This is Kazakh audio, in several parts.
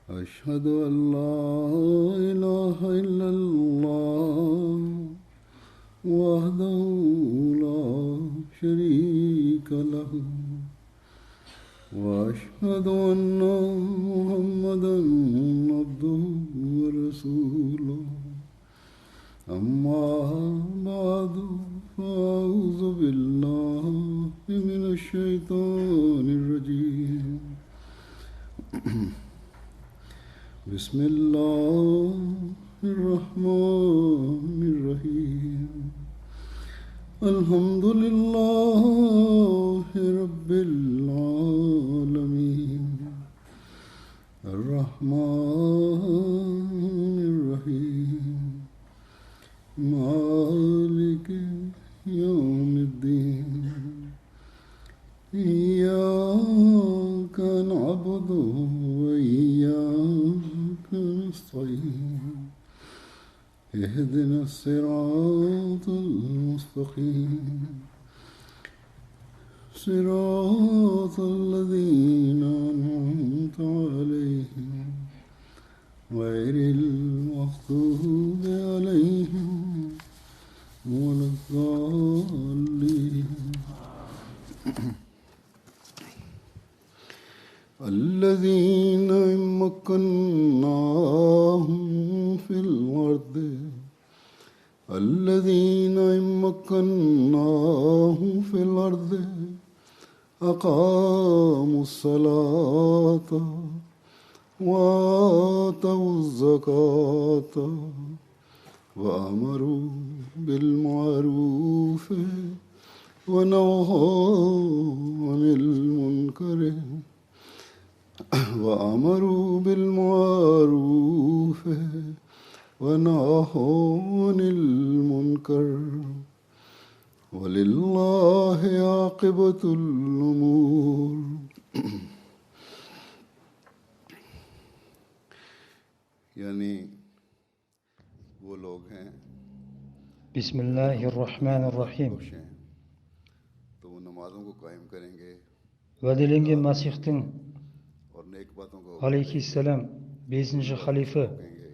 أشهد أن لا إله إلا الله وحده لا شريك له وأشهد أن محمدا عبده ورسوله. أما بعد، فأعوذ بالله من الشيطان الرجيم. بسم الله الرحمن الرحيم. الحمد لله رب العالمين الرحمن الرحيم مالك يوم الدين. إياك نعبد وإياك نستعين. اهدنا الصراط المستقيم، صراط الذين أنعمت عليهم غير المغضوب عليهم ولا الضالين. الذين إن مكناهم في الأرض الذين إن مكناهم في الأرض أقاموا الصلاة وآتوا الزكاة وأمروا بالمعروف ونهوا عن المنكر وأمروا بالمعروف ونهوا عن المنكر ولله عاقبة الأمور. یعنی وہ لوگ ہیں. بسم الله الرحمن الرحيم. خوش ہیں تو وہ نمازوں کو قائم کریں گے. Уәделенген Масихтің اور نیک باتوں کو алейхиссалам бесінші халифі کہیں گے.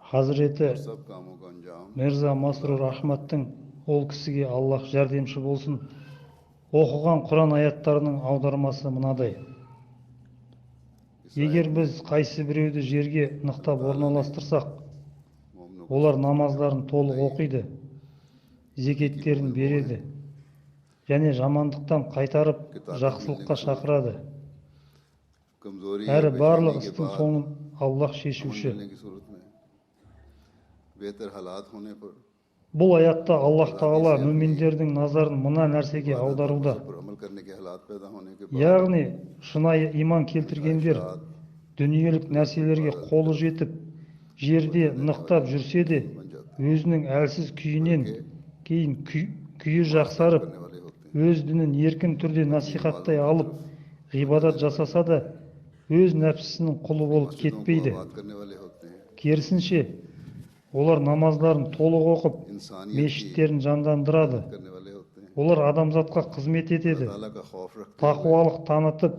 Хазіреті سب کاموں کا انجام Мирза Масрур Ахмадтың, ол кісіге Аллах жәрдемші болсын, оқыған Құран аяттарының аудармасы мынадай: егер біз қайсы біреуді жерге нықтап орналастырсақ, مومنوں олар намаздарын толық оқиды, зекеттерін береді және жамандықтан қайтарып жақсылыққа шақырады. کمزوری Әрі اور барлық پریشانی کے істің بعد соңын Аллах امن шешуші. ملنے کی صورت میں بہتر حالات ہونے پر Бұл аятта Аллах Тағала мүминдердің назарын мына нәрсеге аударуда. پر عمل کرنے کے حالات پیدا ہونے کے بعد Яғни шынайы иман келтіргендер дүниелік нәрселерге қолы жетіп, жерде нықтап жүрсе де, өзінің әлсіз күйінен кейін күйі жақсарып, کرنے والے ہوتے ہیں. өз дінін еркін түрде насихаттай алып, ғибадат жасаса да, өз нәпсісінің құлы болып مسجدوں کو кетпейді. آباد کرنے والے ہوتے ہیں. Керісінше, олар намаздарын толық оқып, انسانیت کی мешіттерін жандандырады. کرنے والے ہوتے ہیں. Олар адамзатқа қызмет етеді, اللہ تعالیٰ کا خوف رکھتے ہوئے тақуалық танытып,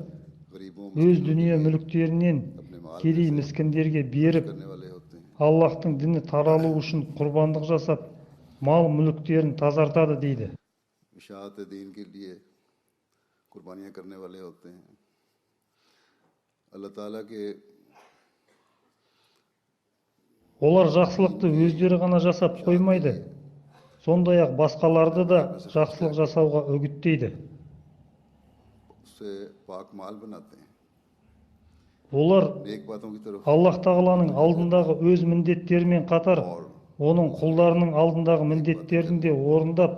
غریبوں өз مسکینوں کے дүние لیے мүліктерінен اپنے مال кедей میں سے міскіндерге беріп, کرنے والے ہوتے ہیں. Аллахтың діні таралуы үшін құрбандық жасап, мал мүліктерін тазартады дейді. اشاعت دین کے لیے قربانیاں کرنے والے ہوتے ہیں. اللہ تعالیٰ کے Олар жақсылықты өздері ғана жасап қоймайды, сондай-ақ басқаларды да жақсылық жасауға үгіттейді. سے پاک مال بناتے ہیں. Олар نیک باتوں کی طرف Аллах Тағаланың алдындағы өз міндеттерімен қатар اور оның құлдарының алдындағы міндеттерін де орындап,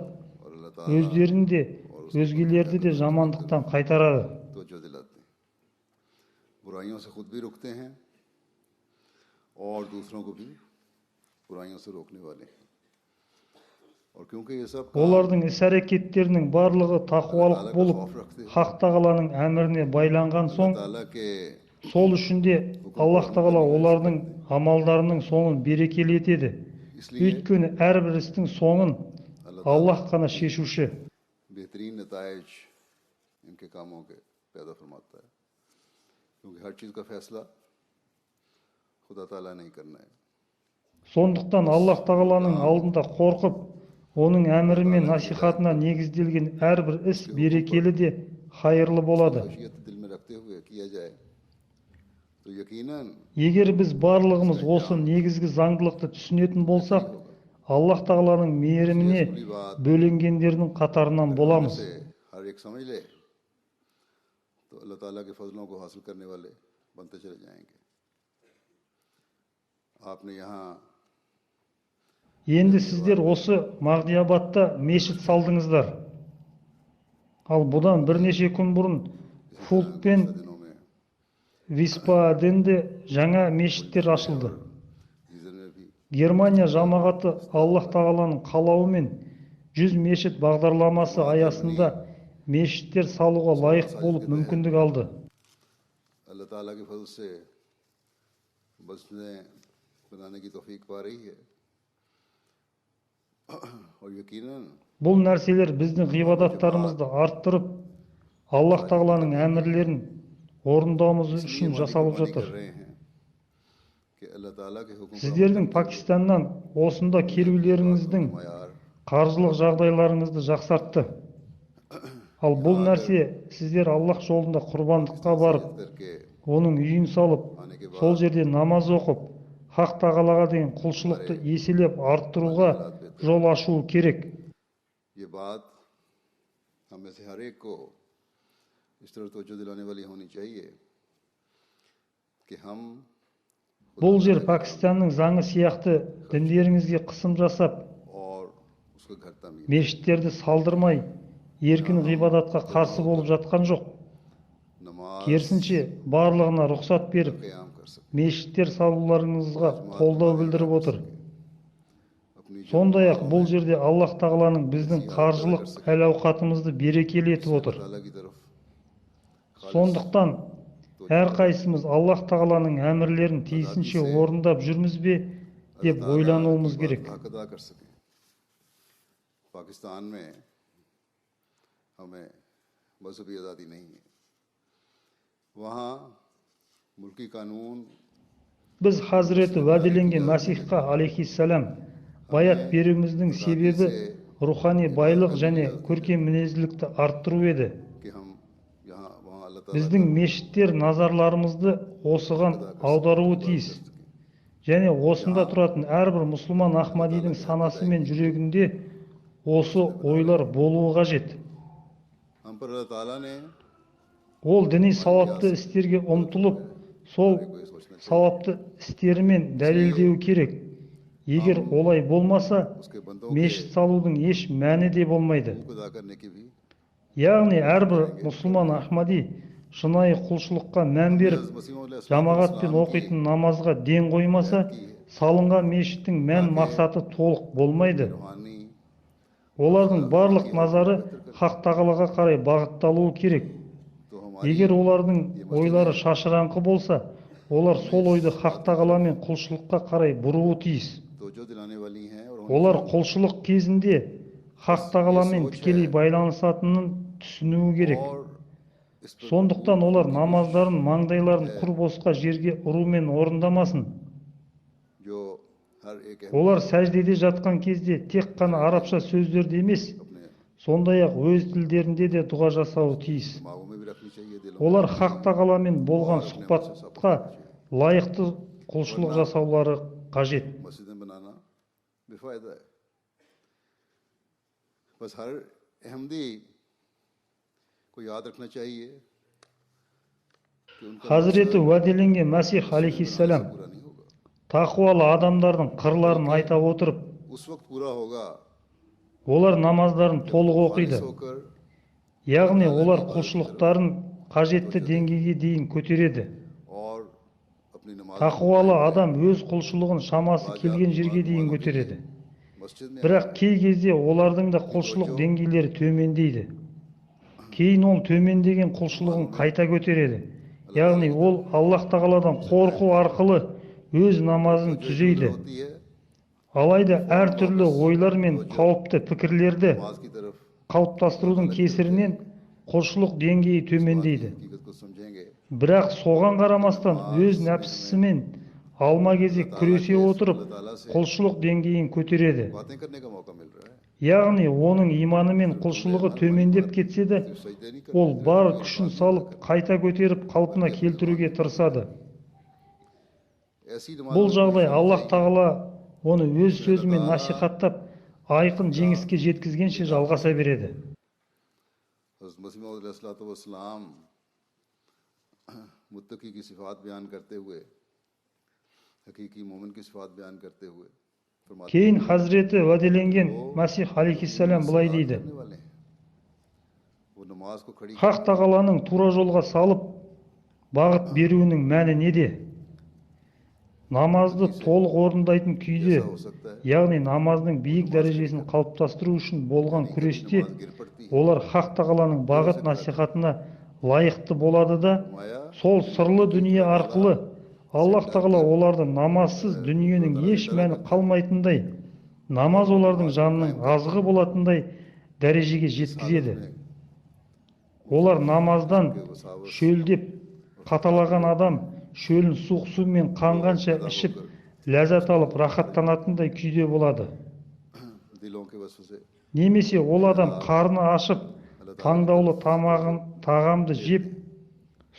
اور اللہ تعالیٰ өздерін де, өзгелерді де жамандықтан қайтарады. توجہ دلاتے ہیں. برائیوں سے خود بھی رکتے ہیں اور دوسروں کو بھی برائیوں سے روکنے والے ہیں. اور کیونکہ یہ سب کام Олардың іс-әрекеттерінің барлығы тақуалық болып, Хақ Тағаланың әміріне байланған اللہ соң, تعالیٰ کے сол үшін де Аллах Тағала олардың амалдарының соңын берекелі етеді. اس لیے Өйткені әрбір істің соңын اللہ Аллах қана шешуші. بہترین نتائج ان کے کاموں کے پیدا فرماتا ہے، کیونکہ ہر چیز کا فیصلہ खुदा ताला ने ही करना है। Сондықтан Аллах тағаланың алдында қорқып, оның әмірі мен насихатына негізделген әрбір іс берекелі де хайырлы болады. खशियत दिल में रखते हुए किया जाए तो यकीनन Егер біз барлығымыз осы негізгі заңдылықты түсінетін болсақ, Аллах тағаланың мейіріміне бөленгендердің қатарынан боламыз. से हर एक समझ ले तो अल्लाह ताला के फजलों को हासिल करने वाले बनते चले जाएंगे। आपने यहाँ Енді сіздер осы Мағдиабадта мешіт салдыңыздар. Ал бұдан бірнеше күн бұрын Фулд пен दिनों में Висбаденде жаңа мешіттер ашылды. गीजर में भी Германия жамағаты Аллах тағаланың қалауымен 100 мешіт бағдарламасы аясында мешіттер салуға лайық болып мүмкіндік алды. अल्लाह ताला के फजल से मस्जिदें बनाने की तौफीक पा रही है और यकीनन Бұл нәрселер біздің ғибадаттарымызды арттырып, Аллах тағаланың әмірлерін орындауымыз इसलिए үшін माली жасалып कुर्बानी жатыр. कर रहे हैं कि अल्लाह ताला के हुक्म Сіздердің Пакистаннан осында келулеріңіздің मयार қаржылық жағдайларыңызды жақсартты. Ал бұл нәрсе сіздер Аллах жолында құрбандыққа барып, करके оның үйін салып, आने के сол बाद жерде намаз оқып, Хақ тағалаға деген құлшылықты еселеп арттыруға жол ашуы керек. ये बात हम में से हर एक को इस तरह तवज्जो दिलाने वाली होनी चाहिए कि हम Бұл жер Пакистанның заңы сияқты діндеріңізге қысым жасап, और उसका घर तामीर мешіттерді салдырмай, еркін ғибадатқа қарсы болып жатқан жоқ. नमाज Керісінше, барлығына рұқсат беріп, क़याम कर सके мешіттер салуларыңызға қолдау білдіріп отыр. अपनी Сондай-ақ бұл жерде Аллах тағаланың біздің қаржылық әл-ауқатымызды берекелі етіп отыр. ताला की तरफ Сондықтан әрқайсымыз Аллах тағаланың әмірлерін тиісінше орындап жүрміз бе деп ойлануымыз керек. हक अदा कर सकें। पाकिस्तान में हमें मजहबी आज़ादी नहीं है। वहाँ मुल्की कानून Біз Хазіреті уәделенген Мәсихқа алейхиссалам баят беруіміздің себебі рухани байлық және көркем мінезділікті арттыру еді. कि हम यहाँ वहाँ अल्लाह ताला Біздің мешіттер назарларымызды осыған аударуы тиіс. Және осында тұратын әрбір мұсылман Ахмадидің санасы мен жүрегінде осы ойлар болуы қажет. हम पर अल्लाह ताला ने Ол діни сауапты істерге ұмтылып, сол сауапты істерімен дәлелдеуі керек. Егер олай болмаса, उसके बंदों के мешіт салудың еш мәні де болмайды. हकूक अदा करने की भी Яғни әрбір мұсылман Ахмади шынайы құлшылыққа мән беріп, жамағатпен оқитын намазға ден қоймаса, салынған мешіттің мән мақсаты толық болмайды. रूहानी Олардың барлық назары Хақ тағалаға қарай бағытталуы керек. तो हमारी Егер олардың ойлары шашыраңқы болса, олар сол ойды Хақ тағала мен құлшылыққа қарай бұруы тиіс. तवज्जो दिलाने वाली हैं और Олар құлшылық кезінде Хақ тағаламен тікелей байланысатынын түсінуі керек. और इस पर Сондықтан олар намаздарын маңдайларын құр босқа жерге ұрумен орындамасын. जो हर एक अहम Олар сәждеде жатқан кезде тек қана арабша сөздерді емес, अपने сондай-ақ өз тілдерінде де дұға жасауы тиіс. दिमागों में भी रखनी चाहिए दिलों में Олар Хақ тағаламен болған сұхбатқа лайықты құлшылық жасаулары қажет. मस्जिदें बनाना बेफायदा है। बस हर अहमदी को याद रखना चाहिए कि उनका Хазіреті уәделенген Мәсих алейхиссалам पूरा नहीं होगा, тақуалы адамдардың қырларын айта отырып, उस वक्त पूरा होगा олар намаздарын толық оқиды. खालिस होकर Яғни олар құлшылықтарын қажетті деңгейге дейін көтереді. और अपनी नमाज Тақуалы адам өз құлшылығын шамасы келген жерге дейін көтереді. मस्जिद में Бірақ кей кезде олардың да құлшылық деңгейлері төмендейді. Кейін ол төмендеген құлшылығын қайта көтереді. Яғни ол Аллах тағаладан қорқу арқылы өз намазын түзейді. होती है Алайда әртүрлі ойлар мен қауіпті пікірлерді नमाज की तरफ қалыптастырудың кесірінен құлшылық деңгейі төмендейді. हकीकत को समझेंगे Бірақ соған қарамастан өз нәпсісімен алма-кезек күресе отырып, құлшылық деңгейін көтереді. Яғни оның иманы мен құлшылығы төмендеп кетсе де, ол бар күшін салып, қайта көтеріп қалпына келтіруге тырысады. Бұл жағдай Аллаһ Тағала оны өз сөзімен насихаттап, айқын жеңіске жеткізгенше жалғаса береді. Кейін Хазіреті уәделенген Мәсих алейхиссалам былай дейді: Хақ Тағаланың тура жолға салып, бағыт беруінің мәні неде? Намазды толық орындайтын күйде, яғни намаздың биік дәрежесін қалыптастыру үшін болған күресте, олар Хақ Тағаланың бағыт насихатына лайықты болады да, сол сырлы дүние арқылы Аллаһ Тағала оларды намазсыз дүниенің еш мәні қалмайтындай, намаз олардың жанының азығы болатындай дәрежеге жеткізеді. Олар намаздан шөлдеп қаталаған адам шөлін суық сумен қанғанша ішіп, ләззат алып, рахаттанатындай күйде болады. Немесе ол адам қарны ашып, таңдаулы тағамды жеп,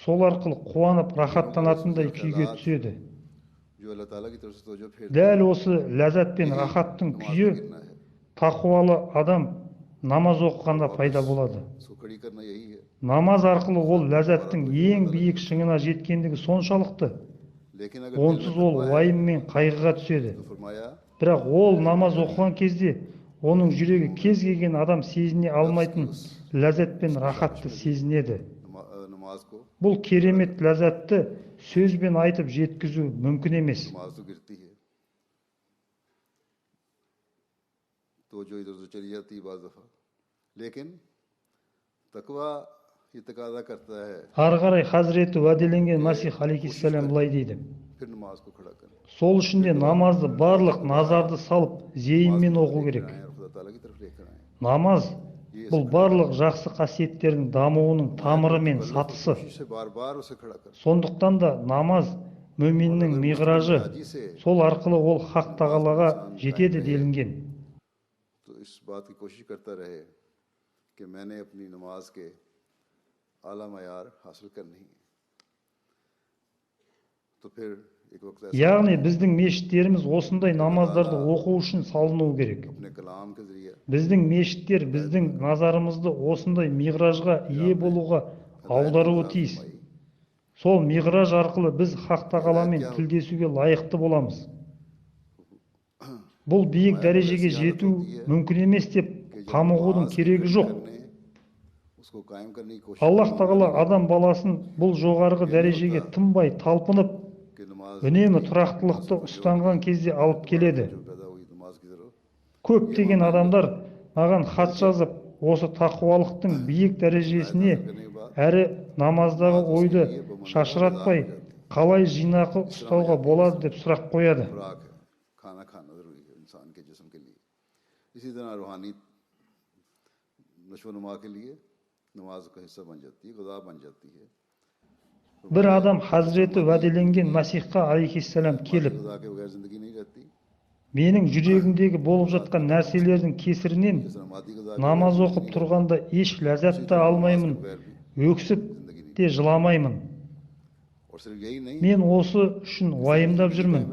сол арқылы қуанып, рахаттанатындай күйге түседі. Дәл осы ләззат пен рахаттың күйі тақуалы адам намаз оқығанда пайда болады. Намаз арқылы ол ләззаттың ең биік шыңына жеткендігі соншалықты, онсыз ол уайым мен қайғыға түседі. Бірақ ол намаз оқыған кезде оның жүрегі кез келген адам сезіне алмайтын ләззат пен рахатты сезінеді. Бұл керемет ләззатты сөзбен айтып жеткізу мүмкін емес. Ары қарай Хазіреті уәделенген Мәсих алейхиссалам былай дейді: Сол үшін де намазды барлық назарды салып, зейінмен оқу керек. Намаз бұл барлық жақсы қасиеттердің дамуының тамыры мен сатысы. Сондықтан да намаз мүминнің миғражы, сол арқылы ол Хақ Тағалаға жетеді делінген. Яғни біздің мешіттеріміз осындай намаздарды оқу үшін салынуы керек. Біздің мешіттер біздің назарымызды осындай миғражға ие болуға аударуы тиіс. Сол миғраж арқылы біз Хақ Тағаламен тілдесуге лайықты боламыз. Бұл биік дәрежеге жету мүмкін емес деп қамығудың керегі жоқ. Аллаһ Тағала адам баласын бұл жоғарғы дәрежеге тынбай талпынып, үнемі тұрақтылықты ұстанған кезде алып келеді. Көптеген адамдар маған хат жазып, осы тақуалықтың биік дәрежесіне әрі намаздағы ойды шашыратпай қалай жинақы ұстауға болады деп сұрақ қояды. Бір адам Хазіреті уәделенген Мәсихқа алейхиссалам келіп, менің жүрегімдегі болып жатқан нәрселердің кесірінен намаз оқып тұрғанда еш ләззат та алмаймын, өксіп те жыламаймын. Мен осы үшін уайымдап жүрмін.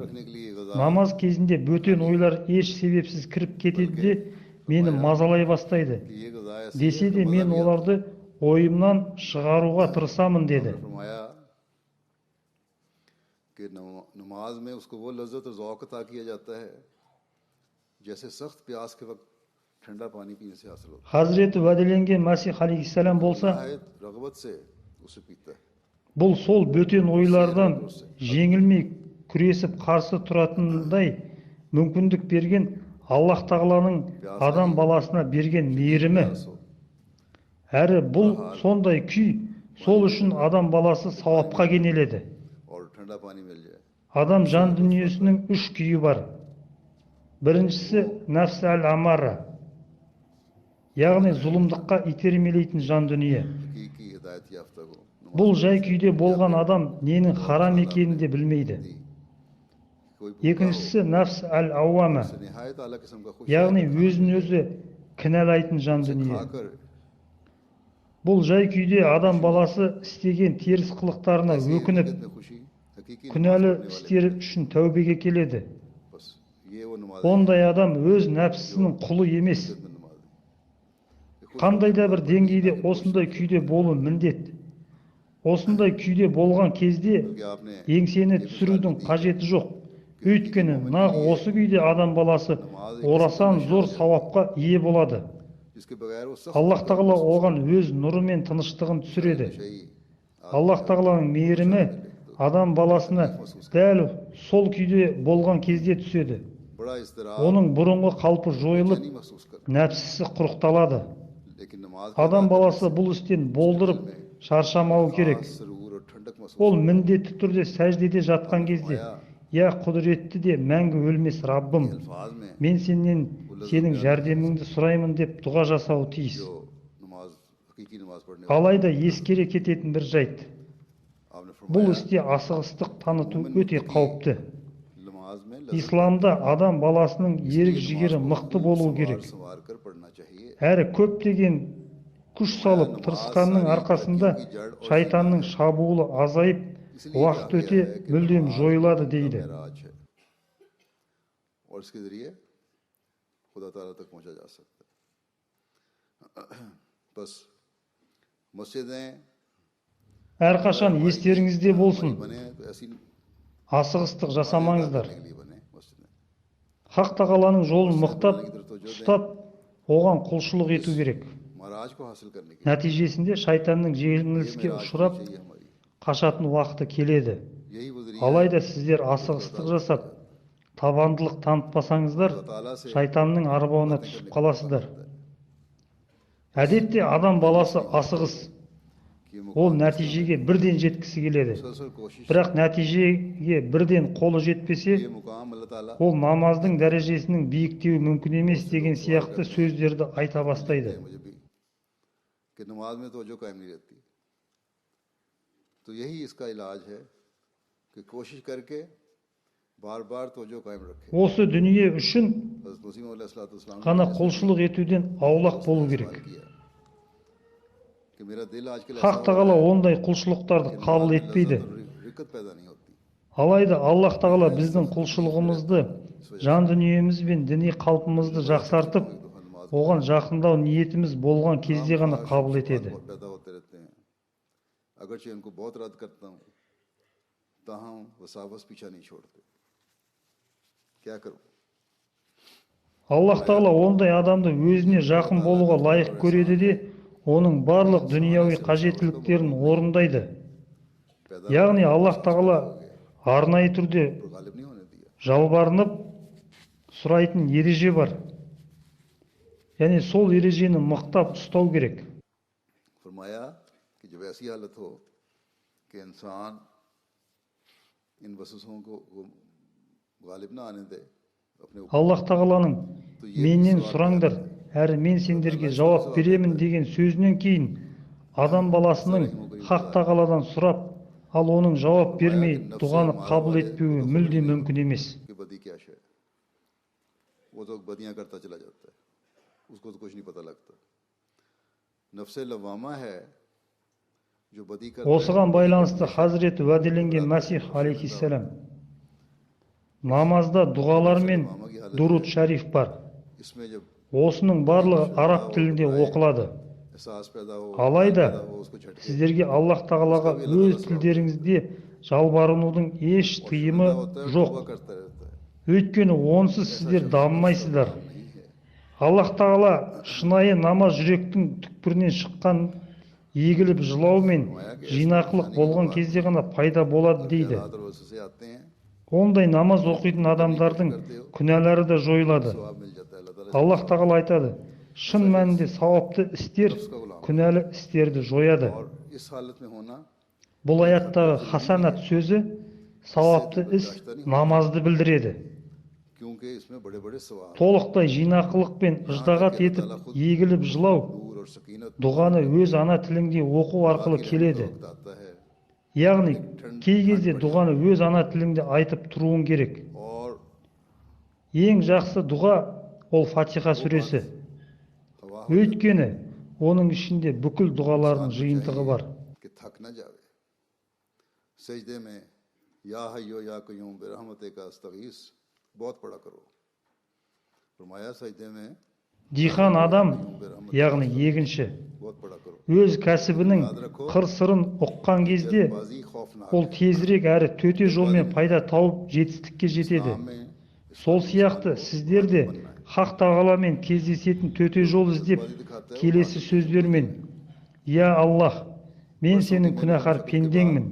Намаз кезінде бөтен ойлар еш себепсіз кіріп кетеді де мені мазалай бастайды. Десе де мен оларды ойымнан шығаруға тырысамын деді. कि नमाज में उसको वो लज्जत और ज़ौक़ अता किया जाता है जैसे सख्त प्यास के वक्त ठंडा पानी पीने से हासिल होता है। Хазіреті уәделенген Мәсих алейхиссалам болса, रगबत से उसे पीता है। Бұл сол бөтен ойлардан жеңілмей күресіп қарсы тұратындай мүмкіндік берген Аллаһ Тағаланың адам баласына берген мейірімі. Әрі бұл сондай күй, сол үшін адам баласы сауапқа кенеледі. Адам жан дүниесінің үш күйі бар. Біріншісі нәфс әл-амара, яғни зұлымдыққа итермелейтін жан дүние. Бұл жай күйде болған адам ненің харам екенін де білмейді. Екіншісі нәфс әл-ауама, яғни өзін өзі кінәлайтын жан дүние. Бұл жай күйде адам баласы істеген теріс қылықтарына өкініп, күнәлі істері үшін тәубеге келеді. Ондай адам өз нәпсісінің құлы емес. Қандай да бір деңгейде осындай күйде болу міндет. Осындай күйде болған кезде еңсені түсірудің қажеті жоқ. Өйткені нақ осы күйде адам баласы орасан зор сауапқа ие болады. Аллах тағала оған өз нұры мен тыныштығын түсіреді. Аллах тағаланың мейірімі адам баласына дәл сол күйде болған кезде түседі. Оның бұрынғы қалпы жойылып, нәпсісі құрықталады. Адам баласы бұл істен болдырып, шаршамауы керек. Ол міндетті түрде сәждеде жатқан кезде, «Я құдіретті де мәңгі өлмес Раббым, мен сенен сенің жәрдеміңді сұраймын» деп дұға жасауы тиіс. Алайда ескере кететін бір жайт. Бұл істе асығыстық таныту өте қауіпті. Исламда адам баласының ерік-жігері мықты болуы керек. Әрі көптеген күш салып тырысқанның арқасында шайтанның шабуылы азайып, уақыт өте мүлдем жойылады дейді. Әрқашан естеріңізде болсын, асығыстық жасамаңыздар. Хақ тағаланың жолын мықтап, ұстап, оған құлшылық ету керек. Нәтижесінде шайтанның жеңіліске ұшырап, қашатын уақыты келеді. Алайда сіздер асығыстық жасап, табандылық танытпасаңыздар, шайтанның арбауына түсіп қаласыздар. Әдетте адам баласы асығыс, ол нәтижеге бірден жеткісі келеді. Бірақ нәтижеге бірден қолы жетпесе, ол намаздың дәрежесінің биіктеуі мүмкін емес деген сияқты сөздерді айта бастайды. Осы дүние үшін ғана құлшылық етуден аулақ болу керек. Хақ тағала ондай құлшылықтарды қабыл етпейді. Алайда Аллах тағала біздің құлшылығымызды, жан дүниеміз бен діни қалпымызды жақсартып, оған жақындау ниетіміз болған кезде ғана қабыл етеді. Аллах тағала ондай адамды өзіне жақын болуға лайық көреді де, оның барлық дүнияуи қажеттіліктерін орындайды. Яғни Аллах тағала арнайы түрде жалбарынып сұрайтын ереже бар. Яғни сол ережені мықтап ұстау керек. Аллах тағаланың менен сұраңдар, әрі мен сендерге жауап беремін деген сөзінен кейін адам баласының Хақ тағаладан сұрап, ал оның жауап бермей дұғаны қабыл етпеуі мүлде мүмкін емес. Осыған байланысты Хазіреті уәделенген Мәсих алейхиссалам намазда дұғалар мен дуруд шариф бар. Осының барлығы араб тілінде оқылады. Алайда сіздерге Аллах тағалаға өз тілдеріңізде жалбарынудың еш тыйымы жоқ. Өйткені онсыз сіздер дамымайсыздар. Аллах тағала шынайы намаз жүректің түкпірінен шыққан егіліп жылау мен жинақылық болған кезде ғана пайда болады дейді. Ондай намаз оқитын адамдардың күнәлары да жойылады. Аллах тағала айтады, шын мәнінде сауапты істер күнәлі істерді жояды. Бұл аяттағы хасанат сөзі сауапты іс намазды білдіреді. Толықтай жинақылық пен ыждағат етіп егіліп жылау дұғаны өз ана тіліңде оқу арқылы келеді. Яғни кей кезде дұғаны өз ана тіліңде айтып тұруың керек. Ең жақсы дұға ол Фатиха сүресі. Өйткені оның ішінде бүкіл дұғалардың жиынтығы бар. Дихан адам, яғни егінші, өз кәсібінің қыр-сырын ұққан кезде, ол тезірек әрі төте жолмен пайда тауып жетістікке жетеді. Сол сияқты сіздер де Хақ Тағаламен кездесетін төте жол іздеп, келесі сөздермен: «Я Аллах, мен сенің күнәһар пендеңмін,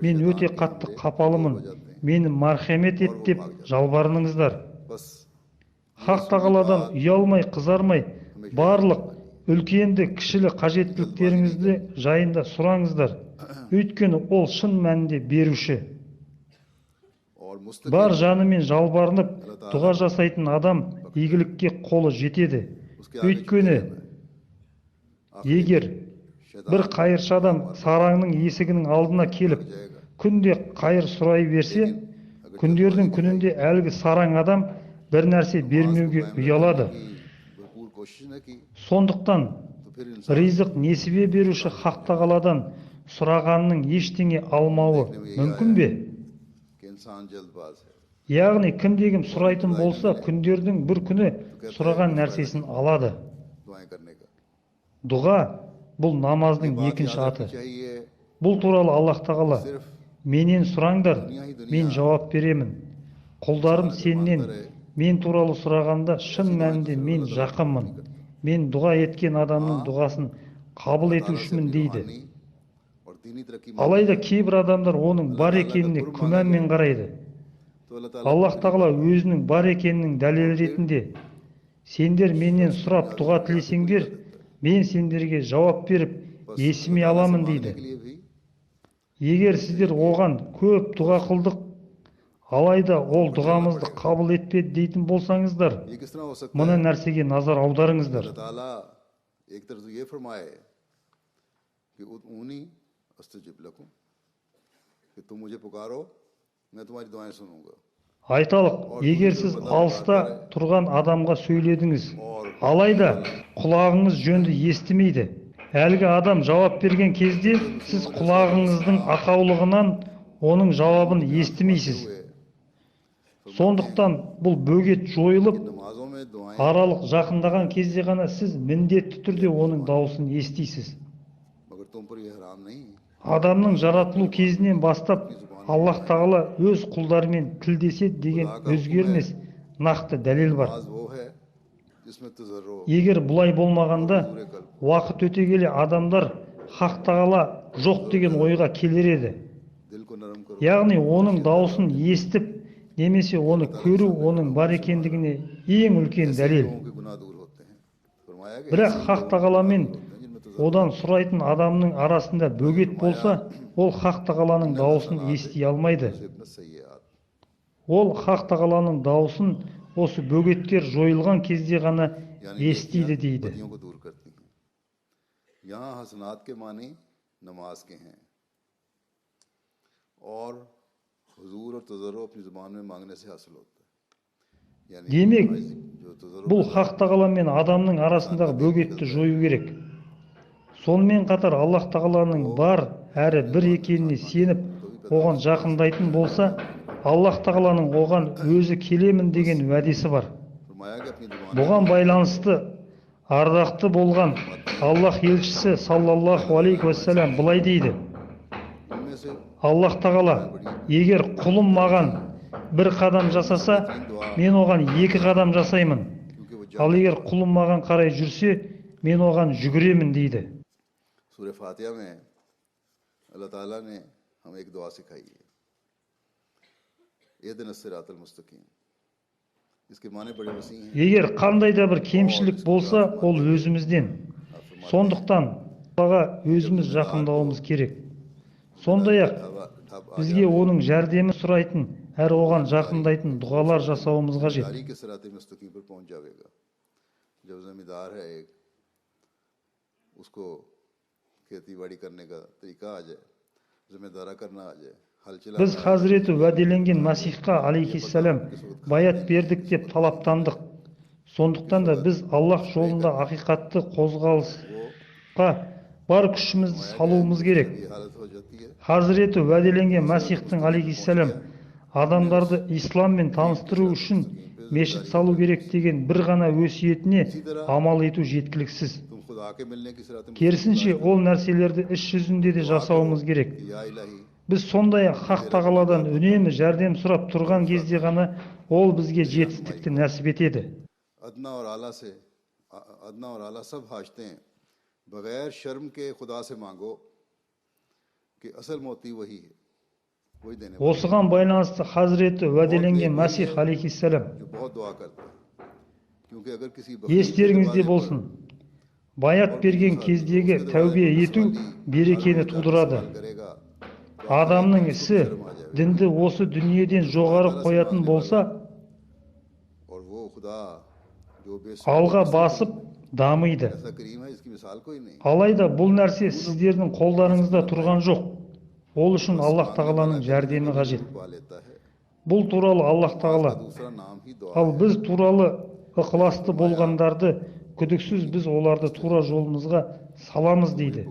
мен өте қатты қапалымын, мені мархамет ет» деп жалбарыныңыздар. Хақ Тағаладан ұялмай, қызармай, барлық үлкенді, кішілі қажеттіліктеріңізді жайында сұраңыздар. Өйткені ол шын мәнінде беруші. Бар жанымен жалбарынып, дұға жасайтын адам игілікке қолы жетеді. Өйткені егер бір қайыршы адам сараңның есігінің алдына келіп, күнде қайыр сұрай берсе, күндердің күнінде әлгі сараң адам бір нәрсе бермеуге ұялады. Сондықтан ризық несібе беруші Хақ Тағаладан сұрағанның ештеңе алмауы мүмкін бе? Яғни кімде-кім сұрайтын болса, күндердің бір күні сұраған нәрсесін алады. Дұға бұл намаздың екінші аты. Бұл туралы Аллах Тағала: «Менен сұраңдар, мен жауап беремін. Құлдарым сенен мен туралы сұрағанда, шын мәнінде мен жақынмын. Мен дұға еткен адамның дұғасын қабыл етушімін» дейді. Алайда кейбір адамдар оның бар екеніне күмәнмен қарайды. Аллах Тағала өзінің бар екенінің дәлелі ретінде: «Сендер менен сұрап дұға тілесеңдер, мен сендерге жауап беріп, есіме аламын» дейді. Егер сіздер оған көп дұға қылдық, алайда ол дұғамызды қабыл етпеді дейтін болсаңыздар, мына нәрсеге назар аударыңыздар. Айталық, егер сіз алыста тұрған адамға сөйледіңіз, алайда құлағыңыз жөнді естімейді. Әлгі адам жауап берген кезде сіз құлағыңыздың ақаулығынан оның жауабын естімейсіз. Сондықтан бұл бөгет жойылып, аралық жақындаған кезде ғана сіз міндетті түрде оның дауысын естисіз. Адамның жаратылу кезінен бастап Аллах Тағала өз құлдарымен тілдеседі деген өзгермес нақты дәлел бар. Егер бұлай болмағанда, уақыт өте келе адамдар Хақ Тағала жоқ деген ойға келер еді. Яғни оның дауысын естіп, немесе оны көру оның бар екендігіне ең үлкен дәлел. Бірақ Хақ Тағаламен одан сұрайтын адамның арасында бөгет болса, ол Хақ Тағаланың дауысын ести алмайды. Ол Хақ Тағаланың дауысын осы бөгеттер жойылған кезде ғана естиді дейді. Демек, бұл Хақ Тағала мен адамның арасындағы бөгетті жою керек. Сонымен қатар Аллах Тағаланың бар әрі бір екеніне сеніп, оған жақындайтын болса, Аллах Тағаланың оған өзі келемін деген уәдесі бар. Бұған байланысты ардақты болған Аллах елшісі саллаллаху алейхи уассалам былай дейді: Аллах Тағала, егер құлым маған бір қадам жасаса, мен оған екі қадам жасаймын. Ал егер құлым маған қарай жүрсе, мен оған жүгіремін дейді. Суре Фатиха में अल्लाह ताला ने हमें एक दुआ सिखाई है, इहदिनस सिरातल मुस्तकीम। इसके माने बड़े वसी हैं। Егер қандай да бір кемшілік болса, ол өзімізден. Сондықтан Аллаға өзіміз жақындауымыз керек. Сондай-ақ бізге оның жәрдемін сұрайтын, әрі оған жақындайтын дұғалар жасауымыз қажет. उसको खेती बाड़ी करने का तरीका आ जाए, जिम्मेदारा करना आ जाए, Біз Хазіреті уәделенген Масихқа алейхиссалам баят бердік деп талаптандық. Сондықтан да біз Аллах жолында ақиқатты қозғалысқа бар күшімізді салуымыз керек. Хазіреті уәделенген Масихтың алейхиссалам адамдарды исламмен таныстыру үшін мешіт салу керек деген бір ғана өсиетіне амал ету жеткіліксіз. Керісінше, ол нәрселерді іс жүзінде де жасауымыз керек. Біз сондай-ақ Хақ Тағаладан үнемі жәрдем сұрап тұрған кезде ғана ол бізге жетістікті нәсіп етеді. Осыған байланысты Хазіреті уәделенген Масих алейхиссалам, естеріңізде болсын, баят берген кездегі тәубе ету берекені тудырады. Адамның ісі дінді осы дүниеден жоғары қоятын болса, алға басып дамиды. Алайда бұл нәрсе сіздердің қолдарыңызда тұрған жоқ. Ол үшін Аллах Тағаланың жәрдемі қажет. Бұл туралы Аллах Тағала, ал біз туралы ықыласты болғандарды күдіксіз біз оларды тура жолымызға саламыз дейді.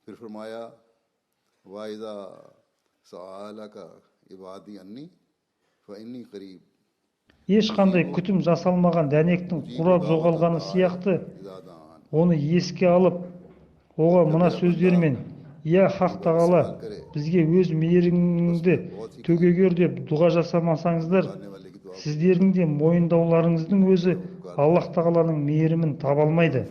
फिर फरमाया वाइज़ा सआलका इबादी अन्नी फ़इन्नी करीब. Ешқандай күтім жасалмаған дәнектің қурап жоғалғаны сияқты, оны еске алып, оған мына сөздермен: «Я Хақ Тағала, бізге өз мейіріңді төге көр» деп дұға жасамасаңыздар, сіздердің де мойындауларыңыздың өзі Аллах Тағаланың мейірімін таба алмайды.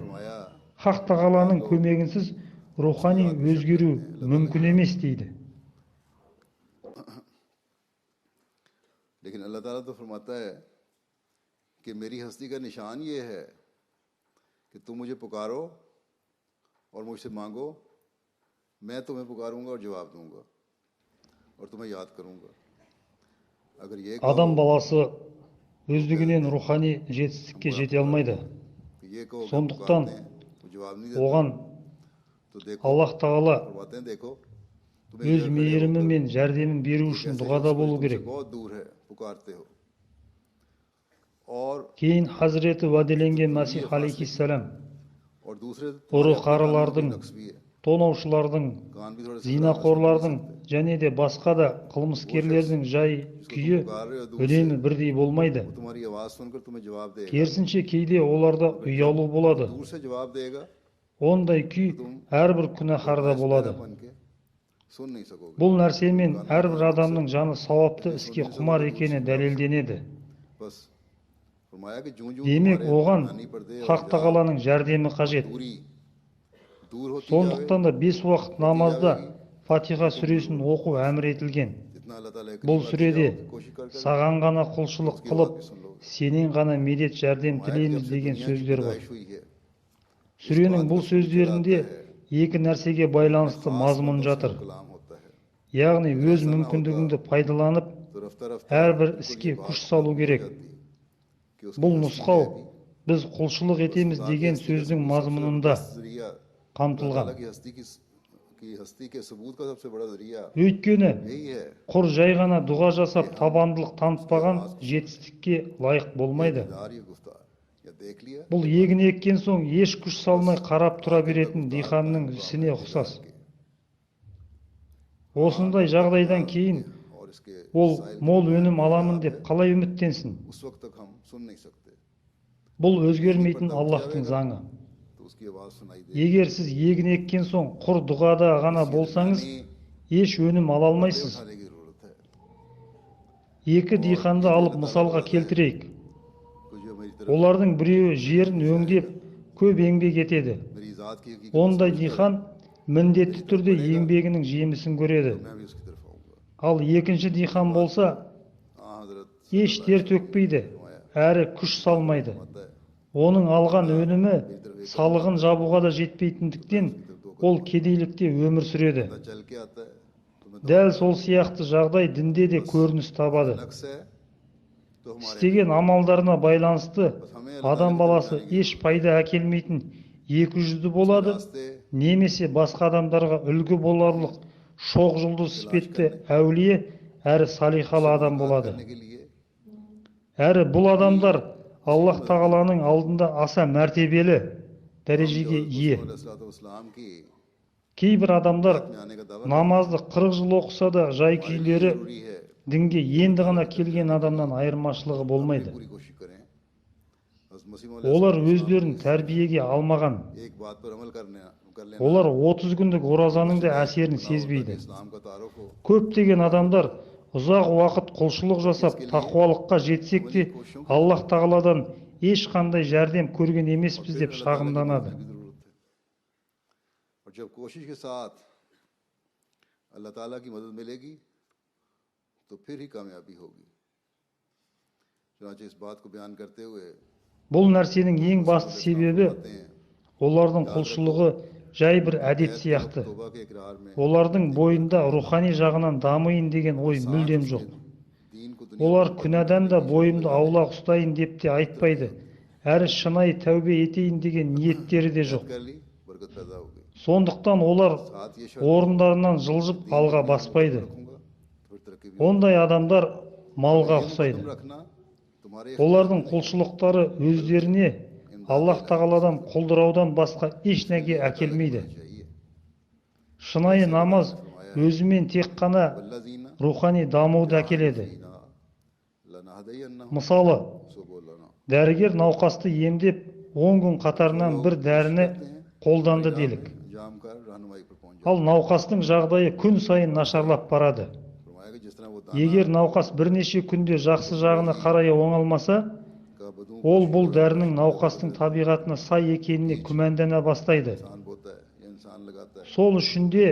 Хақ Тағаланың көмегінсіз рухани өзгеру мүмкін емес дейді. लेकिन अल्लाह ताला तो फरमाता है कि मेरी हस्ती का निशान ये है कि तुम मुझे पुकारो और मुझसे मांगो, मैं तुम्हें पुकारूंगा और जवाब दूंगा और तुम्हें याद करूंगा. अगर ये Адам баласы өздігінен рухани жетістікке жете алмайды. Сондықтан оған Аллах Тағала өз мейірімі мен жәрдемін беру үшін дұғада болу керек. Кейін Хазіреті уәделенген Масих алейхиссалам ұры-қарылардың, тонаушылардың, зинақорлардың және де басқа да қылмыскерлердің жай күйі үнемі бірдей болмайды. Керісінше, кейде оларда ұялу болады. Ондай күй әрбір күнәһарда болады. Бұл нәрсемен әрбір адамның жаны сауапты іске құмар екені дәлелденеді. Демек, оған Хақ Тағаланың жәрдемі қажет. Сондықтан да 5 уақыт намазда Фатиха сүресін оқу әмір етілген. Бұл сүреде саған ғана құлшылық қылып, сенен ғана медет жәрдем тілейміз деген сөздер бар. Сүренің бұл сөздерінде екі нәрсеге байланысты мазмұн жатыр. Яғни өз мүмкіндігіңді пайдаланып, әрбір іске күш салу керек. Бұл нұсқау біз құлшылық етеміз деген сөздің мазмұнында қамтылған. Өйткені құр жай ғана дұға жасап табандылық танытпаған жетістікке лайық болмайды. Бұл егін еккен соң еш күш салмай қарап тұра беретін диқанның ісіне ұқсас. Осындай жағдайдан кейін ол мол өнім аламын деп қалай үміттенсін? Бұл өзгермейтін Аллахтың заңы. Егер сіз егін еккен соң құр дұғада ғана болсаңыз, еш өнім ала алмайсыз. Екі диқанды алып мысалға келтірейік. Олардың біреуі жерін өңдеп, көп еңбек етеді. Ондай диқан міндетті түрде еңбегінің жемісін көреді. Ал екінші диқан болса, еш тер төкпейді, әрі күш салмайды. Оның алған өнімі салығын жабуға да жетпейтіндіктен, ол кедейлікте өмір сүреді. Дәл сол сияқты жағдай дінде де көрініс табады. Істеген амалдарына байланысты адам баласы еш пайда әкелмейтін екі жүзді болады, немесе басқа адамдарға үлгі боларлық Шоқ жұлдыз іспетті әулие әрі салиқалы адам болады. Әрі бұл адамдар Аллаһ тағаланың алдында аса мәртебелі дәрежеге ие. Кейбір адамдар намазды 40 жыл оқыса да жай күйлері дінге енді ғана келген адамнан айырмашылығы болмайды. Олар өздерін тәрбиеге алмаған. Олар 30 күндік оразаның да әсерін сезбейді. Көптеген адамдар ұзақ уақыт құлшылық жасап, тақуалыққа жетсек те, Аллаһ тағаладан ешқандай жәрдем көрген емеспіз деп шағымданады. Бұл нәрсенің ең басты себебі олардың құлшылығы жай бір әдет сияқты. Олардың бойында рухани жағынан дамиын деген ой мүлдем жоқ. Олар күнәдан да бойымды аулақ ұстайын деп те айтпайды, әрі шынайы тәубе етейін деген ниеттері де жоқ. Сондықтан олар орындарынан жылжып алға баспайды. Ондай адамдар малға ұқсайды. Олардың құлшылықтары өздеріне Аллаһ тағаладан құлдыраудан басқа еш нәрсе әкелмейді. Шынайы намаз өзімен тек қана рухани дамуды әкеледі. Мысалы, дәрігер науқасты емдеп 10 күн қатарынан бір дәріні қолданды делік. Ал науқастың жағдайы күн сайын нашарлап барады. Егер науқас бірнеше күнде жақсы жағына қарай оңалмаса, ол бұл дәрінің науқастың табиғатына сай екеніне күмәндана бастайды. Сол үшін де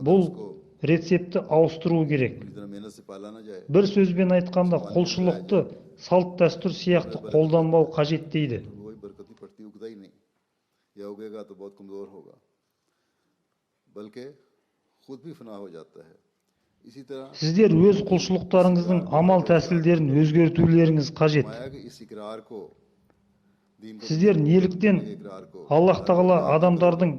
бұл рецептті ауыстыру керек. Бір сөзбен айтқанда, құлшылықты салт дәстүр сияқты қолданбау қажет дейді. Сіздер өз құлшылықтарыңыздың амал тәсілдерін өзгертулеріңіз қажет. Сіздер неліктен Аллаһ тағала адамдардың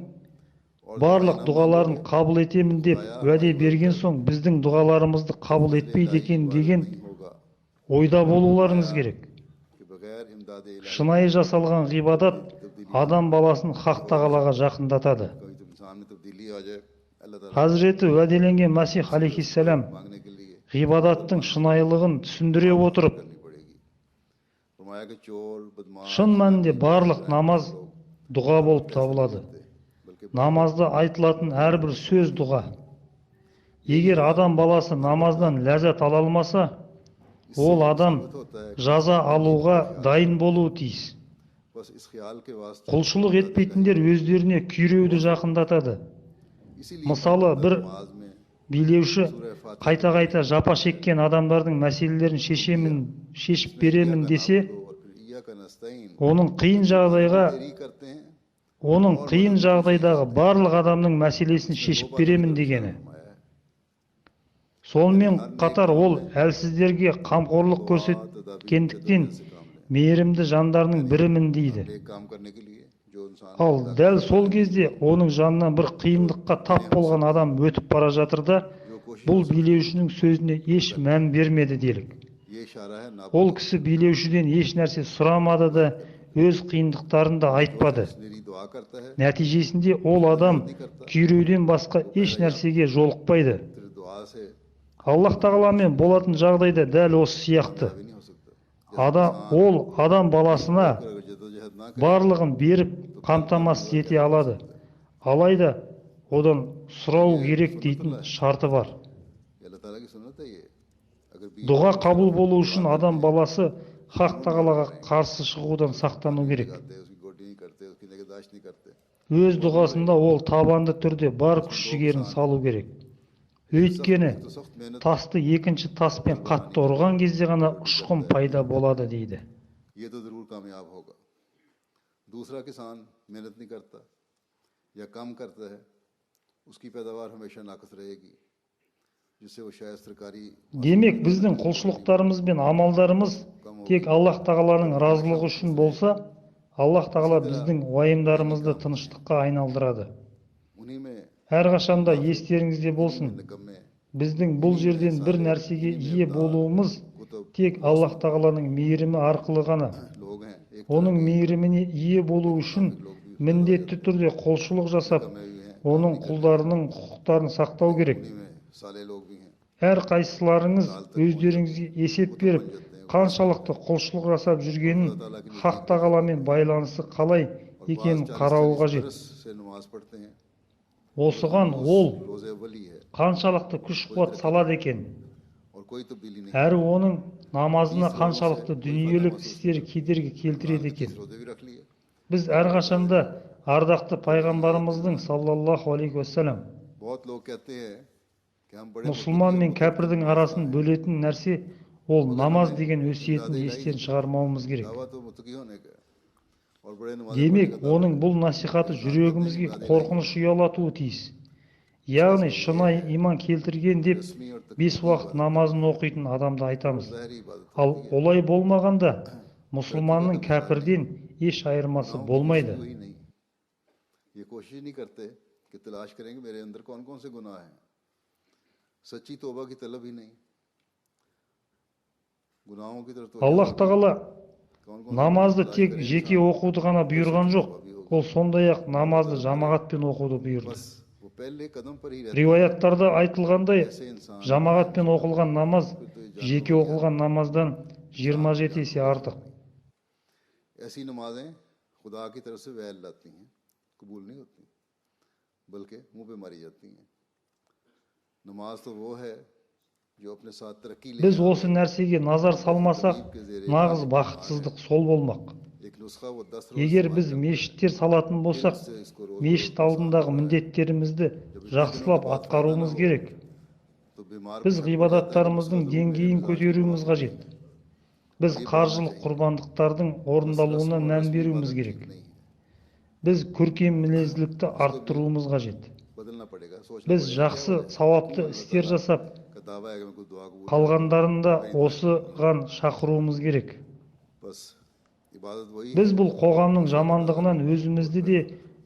барлық дұғаларын қабыл етемін деп уәде берген соң біздің дұғаларымызды қабыл етпейді екен деген ойда болуларыңыз керек. Шынайы жасалған ғибадат адам баласын Хақ тағалаға жақындатады. Хазіреті уәделенген Мәсих алейхиссалам ғибадаттың шынайылығын түсіндіре отырып, шын мәнінде барлық намаз дұға болып табылады. Намазда айтылатын әрбір сөз дұға. Егер адам баласы намаздан ләззат ала алмаса, ол адам жаза алуға дайын болуы тиіс. Құлшылық етпейтіндер өздеріне күйреуді жақындатады. Мысалы, бір билеуші қайта-қайта жапа шеккен адамдардың мәселелерін шешіп беремін десе, оның қиын жағдайдағы барлық адамның мәселесін шешіп беремін дегені. Сонымен қатар ол әлсіздерге қамқорлық көрсеткендіктен мейірімді жандарының бірімін дейді. Ал дәл сол кезде оның жанынан бір қиындыққа тап болған адам өтіп бара жатыр да, бұл билеушінің сөзіне еш мән бермеді делік. Ол кісі билеушіден еш нәрсе сұрамады да, өз қиындықтарын да айтпады. Нәтижесінде ол адам күйреуден басқа еш нәрсеге жолықпайды. Аллаһ тағаламен болатын жағдайда дәл осы сияқты. Ол адам баласына барлығын беріп қамтамасыз ете алады. Алайда одан сұрау керек дейтін шарты бар. Дұға қабыл болу үшін адам баласы Хақ тағалаға қарсы шығудан сақтану керек. Өз дұғасында ол табанды түрде бар күш жігерін салу керек. Өйткені тасты екінші таспен қатты ұрған кезде ғана ұшқын пайда болады дейді. दूसरा किसान मेहनत नहीं करता या कम करता है, उसकी पैदावार हमेशा नाकस रहेगी, जिससे वो शायद सरकारी Демек, біздің құлшылықтарымыз бен амалдарымыз тек Аллаһ тағаланың разылығы үшін болса, Аллаһ тағала біздің уайымдарымызды тыныштыққа айналдырады. Әрқашанда естеріңізде болсын, біздің бұл жерден бір нәрсеге ие болуымыз тек Аллаһ Тағаланың мейірімі арқылы ғана. Оның мейіріміне ие болу үшін міндетті түрде құлшылық жасап, оның құлдарының құқықтарын сақтау керек. Әр қайсыларыңыз өздеріңізге есеп беріп, қаншалықты құлшылық жасап жүргенін, Хақ Тағаламен байланысы қалай екенін қарауы қажет. Осыған ол қаншалықты күш-қуат салады екен, әрі оның намазына қаншалықты дүниелік істер кедергі келтіреді екен. Біз әрқашанда ардақты пайғамбарымыздың саллаллаху алейхи уассалам мұсылман мен кәпірдің арасын бөлетін нәрсе ол намаз деген өсиетін естен шығармауымыз керек. Демек, оның бұл насихаты жүрегімізге қорқыныш ұялатуы тиіс. Яғни шынайы иман келтірген деп 5 уақыт намазын оқитын адамды айтамыз. Ал олай болмағанда мұсылманның кәпірден еш айырмасы болмайды. Аллаһ Тағала намазды тек жеке оқуды ғана бұйырған жоқ, ол сондай-ақ намазды жамағатпен оқуды бұйырды. Риуаяттарда айтылғандай, жамағатпен оқылған намаз жеке оқылған намаздан 27 есе артық. Біз осы нәрсеге назар салмасақ, нағыз бақытсыздық сол болмақ. Егер біз мешіттер салатын болсақ, мешіт алдындағы міндеттерімізді жақсылап атқаруымыз керек. Біз ғибадаттарымыздың деңгейін көтеруіміз қажет. Біз қаржылық құрбандықтардың орындалуына мән беруіміз керек. Біз көркем мінезділікті арттыруымыз қажет. Біз жақсы сауапты істер жасап, қалғандарында осыған шақыруымыз керек. Біз бұл қоғамның жамандығынан өзімізді де,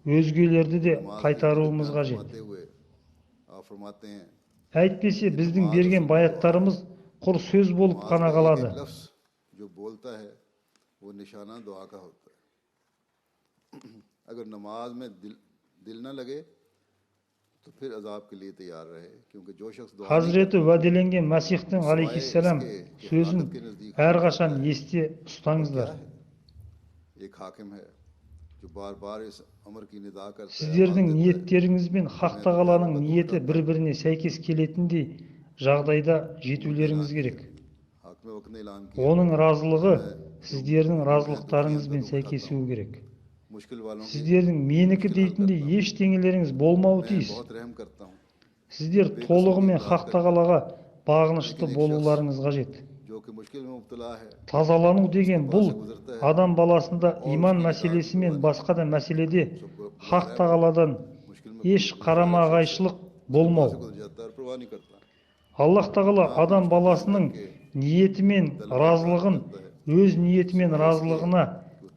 өзгелерді де қайтаруымыз қажет. Әйтпесе біздің берген баяттарымыз құр сөз болып қана қалады. Хазіреті уәделенген Мәсихтің алейхиссалам сөзін әрқашан есте ұстаңыздар. Сіздердің ниеттеріңіз бен Хақ Тағаланың ниеті бір-біріне сәйкес келетіндей жағдайда жетулеріңіз керек. Оның разылығы сіздердің разылықтарыңызбен сәйкесуі керек. Сіздердің менікі дейтіндей ештеңелеріңіз болмауы тиіс. Сіздер толығымен Хақ Тағалаға бағынышты болуларыңыз қажет. Тазалану деген бұл адам баласында иман мәселесі мен басқа да мәселеде Хақ Тағаладан еш қарама-қайшылық болмау. Аллаһ Тағала адам баласының ниетімен разылығын өз ниетімен разылығына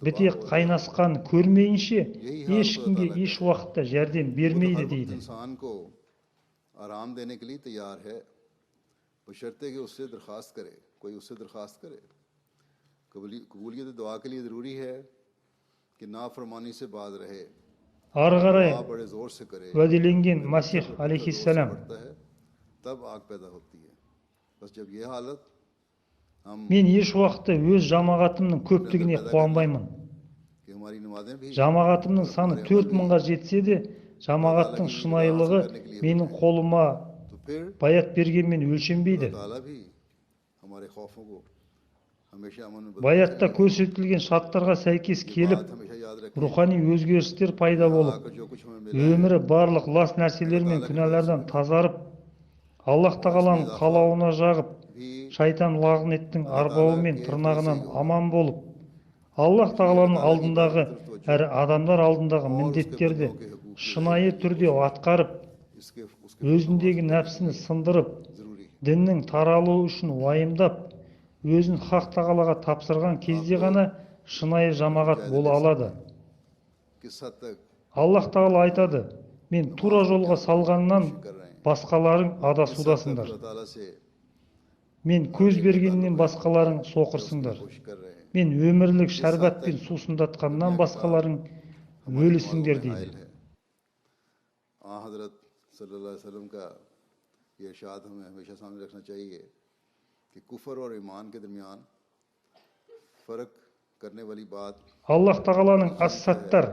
біте қайнасқан көрмейінше ешкімге еш уақытта жәрдем бермейді дейді. Ары қарай уәделенген Масих алейхиссалам мен еш уақытта өз жамағатымның көптігіне қуанбаймын. Жамағатымның саны 4000-ға жетсе де, жамағаттың шынайылығы менің қолыма баят бергенмен өлшенбейді. Баятта көрсетілген шарттарға сәйкес келіп, рухани өзгерістер пайда болып, өмірі барлық лас нәрселер мен күнәлардан тазарып, Аллаһ Тағаланың қалауына жағып, шайтан лағнеттің арбауы мен тырнағынан аман болып, Аллаһ Тағаланың алдындағы әрі адамдар алдындағы міндеттерді шынайы түрде атқарып, өзіндегі нәпсіні сындырып, діннің таралуы үшін уайымдап, өзін Хақ Тағалаға тапсырған кезде ғана шынайы жамағат бола алады. Аллаһ Тағала айтады: Мен тура жолға салғаннан басқаларың адасудасыңдар. Мен көз бергеннен басқаларың соқырсыңдар. Мен өмірлік шәрбатпен сусындатқаннан басқаларың өлісіңдер дейді. Аллах тағаланың ас-саттар,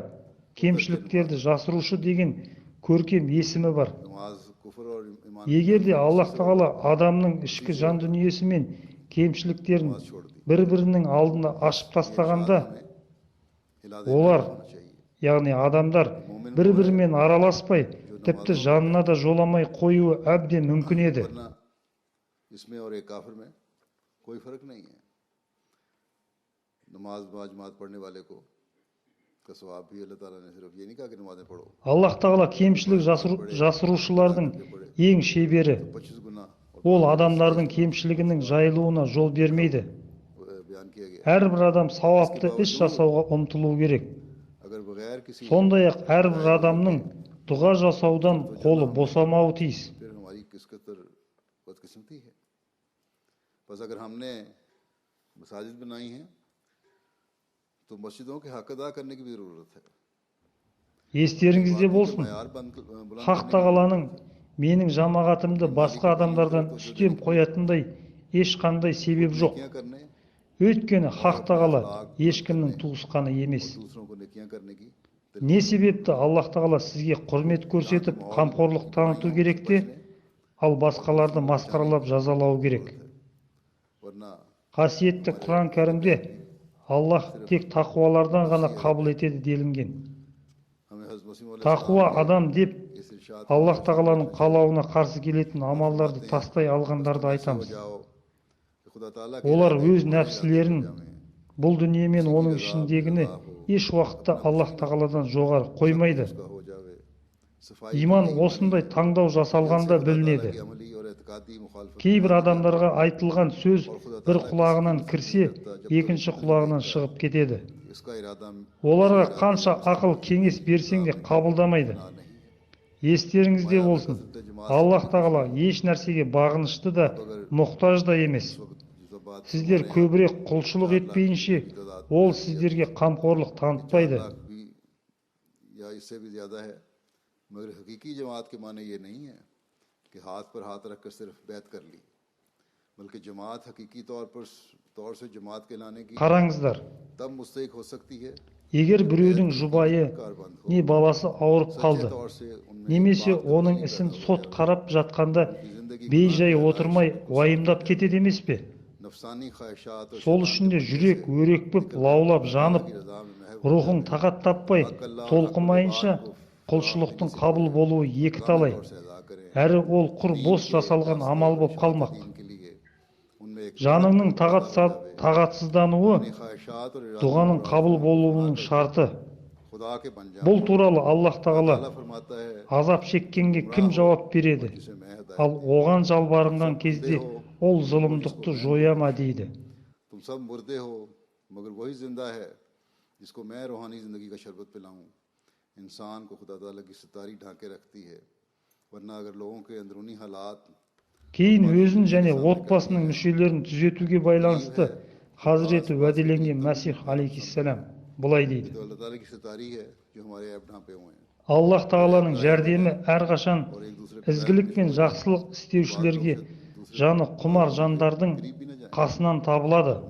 кемшіліктерді жасырушы деген көркем есімі бар. Егер де Аллах тағала адамның ішкі жан дүниесі мен кемшіліктерін бір-бірінің алдына ашып тастағанда, олар, яғни адамдар, бір-бірімен араласпай, тіпті жанына да жоламай қоюы әбден мүмкін еді. Аллах тағала кемшілік жасырушылардың ең шебері. Ол адамдардың кемшілігінің жайылуына жол бермейді. Әрбір адам сауапты іс жасауға ұмтылу керек. Сондай-ақ әрбір адамның дұға жасаудан қолы босамауы тиіс. Естеріңізде болсын, Хақ тағаланың менің жамағатымды басқа адамдардан үстем қоятындай ешқандай себеп жоқ. Өйткені Хақ тағала ешкімнің туысқаны емес. Не себепті Аллах тағала сізге құрмет көрсетіп, қамқорлық таныту керек те, ал басқаларды масқаралап жазалау керек. Қасиетті Құран кәрімде Аллах тек тақуалардан ғана қабыл етеді делінген. Тақуа адам деп Аллах тағаланың қалауына қарсы келетін амалдарды тастай алғандарды айтамыз. Олар өз нәпсілерін бұл дүние мен оның ішіндегіні еш уақытта Аллах тағаладан жоғары қоймайды. Иман осындай таңдау жасалғанда білінеді. Кейбір адамдарға айтылған сөз бір құлағынан кірсе, екінші құлағынан шығып кетеді. Оларға қанша ақыл кеңес берсең де қабылдамайды. Естеріңізде болсын, Аллах тағала еш нәрсеге бағынышты да, мұқтаж да емес. Сіздер көбірек құлшылық етпейінше, ол сіздерге қамқорлық танытпайды. कि हाथ पर हाथ रखकर सिर्फ बैत कर ली, बल्कि जमात हकीकी तौर पर तौर से जमात कहलाने की Қараңыздар, तब मुस्तहिक हो सकती है. Егер біреудің жұбайы не баласы ауырып қалды, немесе оның ісін сот қарап жатқанда бей-жай отырмай уайымдап кетеді емес пе? Сол үшін де жүрек өрекпіп, лаулап жанып, рухың тағат таппай, толқымайынша құлшылықтың қабыл болуы екі талай. Әрі ол құр бос жасалған амал боп қалмақ. Жаныңның тағатсыздануы дұғаның қабыл болуының шарты. Бұл туралы Аллах тағала азап шеккенге кім жауап береді, ал оған жалбарынған кезде ол зұлымдықты жоя ма дейді. Кейін өзін және отбасының мүшелерін түзетуге байланысты Хазіреті уәделенген Мәсих алейхиссалам былай дейді: Аллах тағаланың жәрдемі әрқашан ізгілік пен жақсылық істеушілерге жаны құмар жандардың қасынан табылады.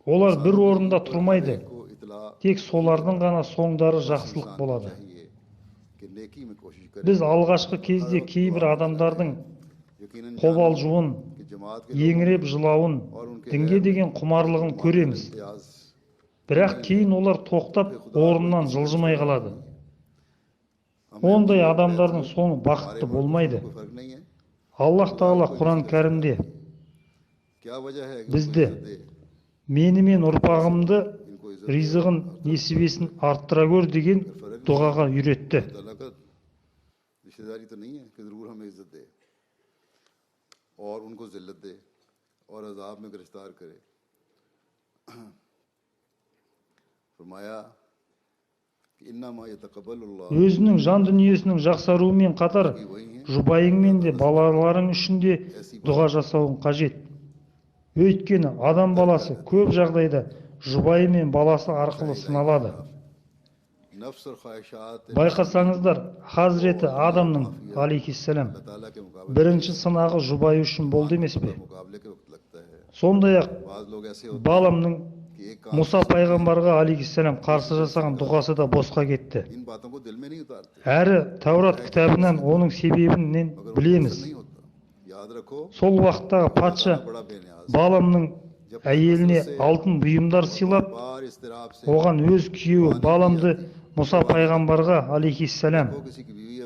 Олар бір орында тұрмайды, тек солардың ғана соңдары жақсылық болады. Біз алғашқы кезде кейбір адамдардың қобалжуын, еңіреп жылауын, дінге деген құмарлығын көреміз. Бірақ кейін олар тоқтап, орнынан жылжымай қалады. Ондай адамдардың соңы бақытты болмайды. Аллах тағала Құран кәрімде бізді, мені мен ұрпағымды ризығын, несібесін арттыра көр деген дұғаға үйретті. Өзінің жан дүниесінің жақсаруымен қатар жұбайыңмен де балаларың үшін де дұға жасауың қажет. Өйткені адам баласы көп жағдайда жұбайы мен баласы арқылы сыналады. Байқасаңыздар, Хазіреті Адамның алейхиссалам бірінші сынағы жұбайы үшін болды емес пе? Сондай-ақ Баламның Мұса пайғамбарға алейхиссалам қарсы жасаған дұғасы да босқа кетті. Әрі Таурат кітабынан оның себебінен білеміз. Сол уақыттағы патша Баламның әйеліне алтын бұйымдар сыйлап, оған өз күйеуі Баламды Мұса пайғамбарға алейхиссалам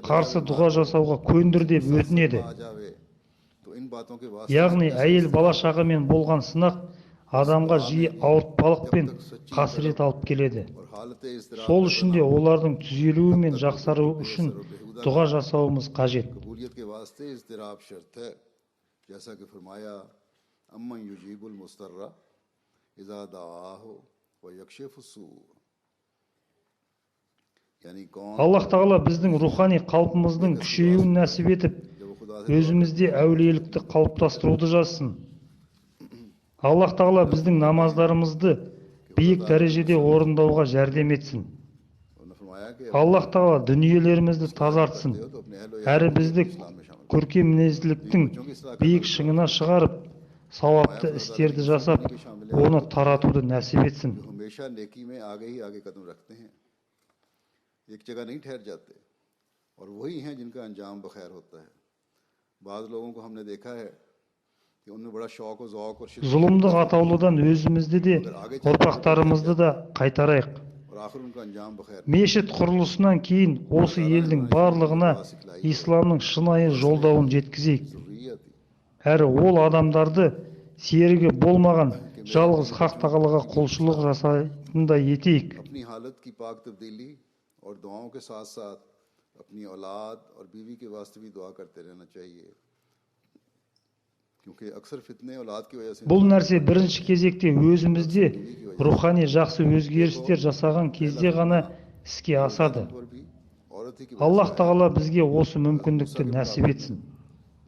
қарсы дұға жасауға көндір деп өтінеді. Яғни әйел бала шағамен болған сынақ адамға жиі ауыртпалық пен қасірет алып келеді. Сол үшін де олардың түзелуі мен жақсаруы үшін дұға жасауымыз қажет. Аллах тағала біздің рухани қалпымыздың күшеюін нәсіп етіп, өзімізде әулиелікті қалыптастыруды жазсын. Аллах тағала біздің намаздарымызды биік дәрежеде орындауға жәрдем етсін. Аллах тағала дүниелерімізді тазартсын, әрі бізді көркем мінезділіктің биік шыңына шығарып, сауапты істерді жасап, оны таратуды нәсіп етсін. एक जगह नहीं ठहर जाते और वही हैं जिनका अंजाम बखैर होता है। बाज़ लोगों को हमने देखा है कि उनमें बड़ा शौक और ज़ौक और Зұлымдық атаулыдан өзімізді де, ұрпақтарымызды да қайтарайық. और आखिर उनका अंजाम बखैर। Мешіт құрылысынан кейін осы елдің барлығына исламның шынайы жолдауын жеткізейік. Әрі ол адамдарды серігі болмаған жалғыз Хақ тағалаға құлшылық жасайтындай етейік. अपनी हालत की पाक तब्दीली और दुआओं के साथ साथ अपनी औलाद और बीवी के वास्ते भी दुआ करते रहना चाहिए, क्योंकि अक्सर फितने औलाद की वजह से। Бұл нәрсе бірінші кезекте өзімізде рухани жақсы өзгерістер жасаған кезде ғана іске асады. Аллах тағала бізге осы мүмкіндікті нәсіп етсін.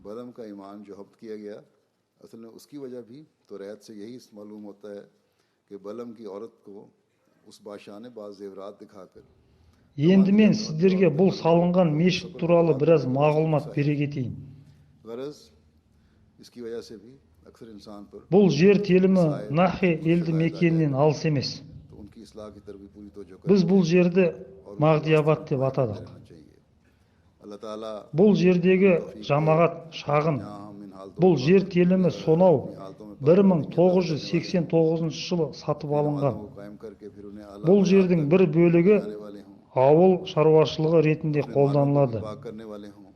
बलम का ईमान जो हब्त किया गया, असल में उसकी वजह भी तो रैत से यही मालूम होता है कि बलम की औरत को उस बादशाह ने बाज़ ज़ेवरात दिखाकर। Енді мен сіздерге бұл салынған мешіт туралы біраз мағлұмат бере кетейін. गरज इसकी वजह से भी अक्सर इंसान पर Бұл жер телімі Нахе елді мекенінен алыс емес. तो उनकी इस्लाह की तरफ भी पूरी तवज्जो Біз бұл жерді Мағдиабад деп атадық. करना चाहिए। अल्लाह ताला Бұл жердегі жамағат шағын. यहाँ हम इन हालतों Бұл жер телімі сонау 1989 жылы сатып алынған. को कायम करके फिर उन्हें आला Бұл жердің бір бөлігі बनाने वाले हों, ауыл шаруашылығы ретінде қолданылады. पाक करने वाले हों,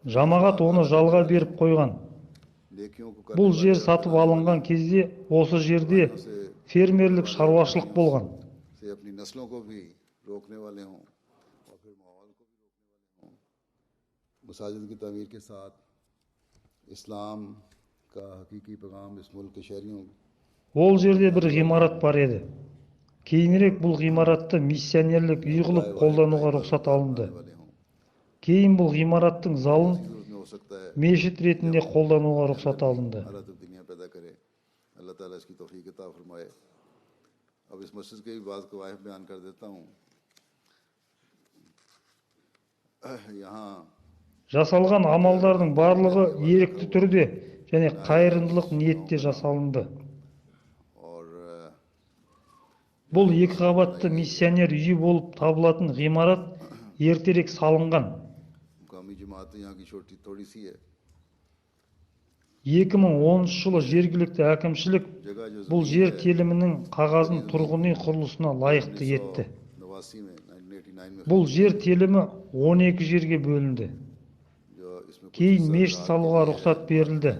Жамағат оны жалға беріп қойған. नेकियों को करने Бұл жер сатып алынған кезде осы жерде фермерлік шаруашылық болған. से अपनी नस्लों को भी रोकने वाले हों और फिर माहौल को भी रोकने वाले हों। मसाजिद की तामीर के साथ इस्लाम का हकीकी पैगाम इस मुल्क के शहरियों Ол жерде бір ғимарат бар еді. Кейінірек бұл ғимаратты миссионерлік үй қылып қолдануға рұқсат алынды. वाले हों। Кейін бұл ғимараттың залын इसी सूरत में हो सकता है мешіт ретінде қолдануға рұқсат алынды. अल्लाह तब्दीलियाँ पैदा करे, अल्लाह ताला इसकी तौफीक अता फरमाए। अब इस मस्जिद के भी बाज़ कवायद बयान कर देता हूँ। यहाँ Жасалған амалдардың барлығы ерікті түрде және қайырымдылық ниетте жасалынды. और Бұл екі қабатты миссионер үйі болып табылатын ғимарат ертерек салынған. मुकामी जमात यहाँ की छोटी थोड़ी सी है। 2010 жылы жергілікті әкімшілік जगह जो бұл жер телімінің қағазын тұрғын үй құрылысына лайықты етті. 89 में 1989 में Бұл жер телімі 12 жерге бөлінді. जो इसमें कुछ Кейін हिस्सा мешіт ज़राअत के салуға लिए рұқсат берілді.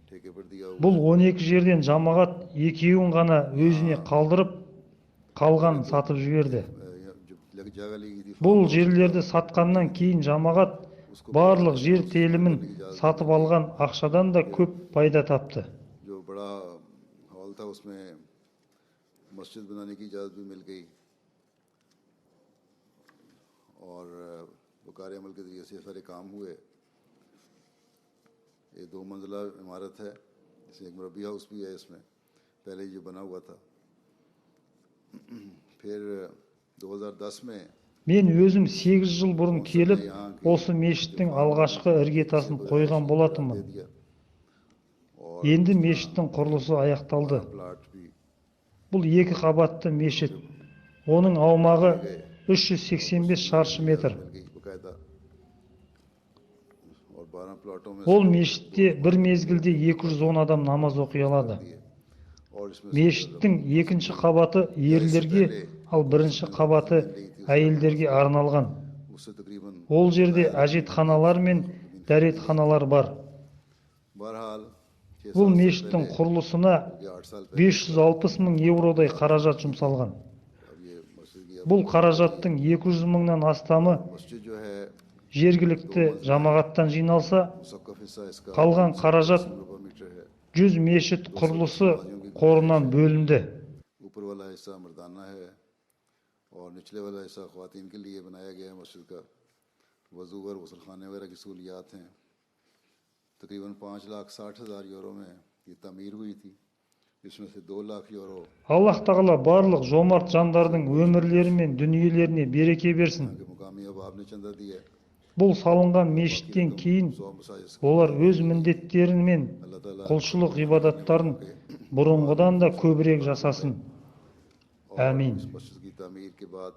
ठेके पर दिया हुआ Бұл 12 жерден жамағат екеуін ғана өзіне қалдырып, қалғанын сатып жіберді. जो जगह ली गई थी Бұл жерлерді сатқаннан кейін жамағат барлық жер телімін сатып алған ақшадан да көп пайда тапты. जो बड़ा हॉल था उसमें मस्जिद बनाने की इजाज़त भी मिल गई। और वक़ार अमल के ज़रिए से सारे काम हुए। ये 2 मंजिला इमारत है, इसमें एक मुरब्बी हाउस भी है, इसमें पहले जो बना हुआ था। फिर 2010 में Мен өзім 8 жыл бұрын келіп, осы мешіттің алғашқы іргетасын қойған болатынмын. Енді мешіттің құрылысы аяқталды. Бұл 2 қабатты мешіт. Оның аумағы 385 шаршы метр. Ол мешітте бір мезгілде 210 адам намаз оқи алады. Мешіттің екінші қабаты ерлерге, ал бірінші қабаты әйелдерге арналған. Ол жерде әжетханалар мен дәретханалар бар. Бұл мешіттің құрылысына 560 мың евродай қаражат жұмсалған. Бұл қаражаттың 200 мыңнан астамы жергілікті жамағаттан жиналса, қалған қаражат 100 мешіт құрылысы қорынан бөлінді. और निचले वाला हिस्सा ख़वातीन के लिए बनाया गया है। मस्जिद का वज़ू और गुसलखाने वगैरह की सहूलियात हैं। तकरीबन 5,60,000 यूरो में ये तामीर हुई थी, जिसमें से 2 लाख यूरो Аллах тағала барлық жомарт жандардың өмірлері мен дүниелеріне береке берсін. मुकामी अहबाब ने चंदा दिया है। Бұл салынған мешіттен кейін олар өз міндеттері мен құлшылық ғибадаттарын бұрынғыдан да көбірек жасасын. Әмин. मस्जिद की तामीर के बाद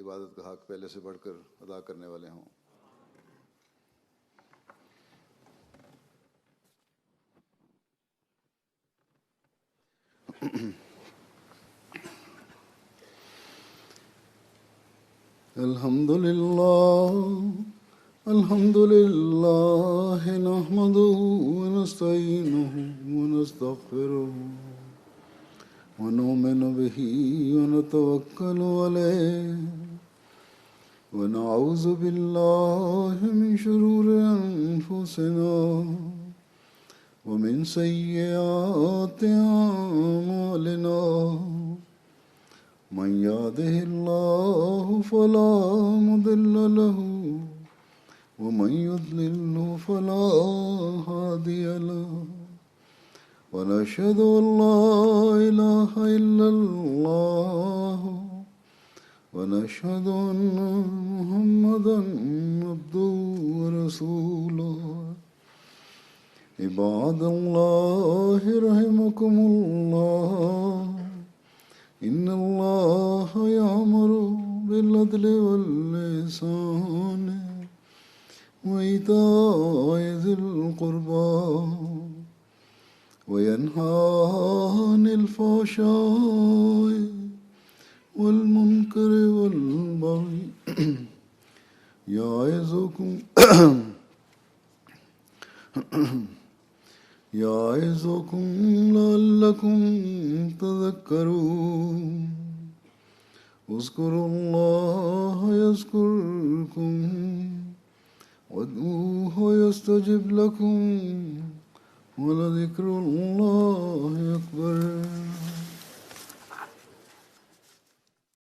इबादत का हक पहले से बढ़कर अदा करने वाले हों। अल्हम्दुलिल्लाह अल्हम्दुलिल्लाह नहमदुहु व नस्तईनुहु व नस्तगफिरुहु ونؤمن به ونتوكل عليه ونعوذ بالله من شرور أنفسنا ومن سيئات أعمالنا من يهده الله فلا مضل له ومن يضلل فلا هادي له ونشهد أن لا إله إلا الله ونشهد أن محمدا عبده ورسوله عباد الله رحمكم الله إن الله يأمر بالعدل والإحسان وإيتاء ذي القربى وينهى عن الفحشاء والمنكر والبغي يعظكم لعلكم تذكرون اذكروا الله يذكركم وادعوه يستجب لكم ولذكر الله أكبر.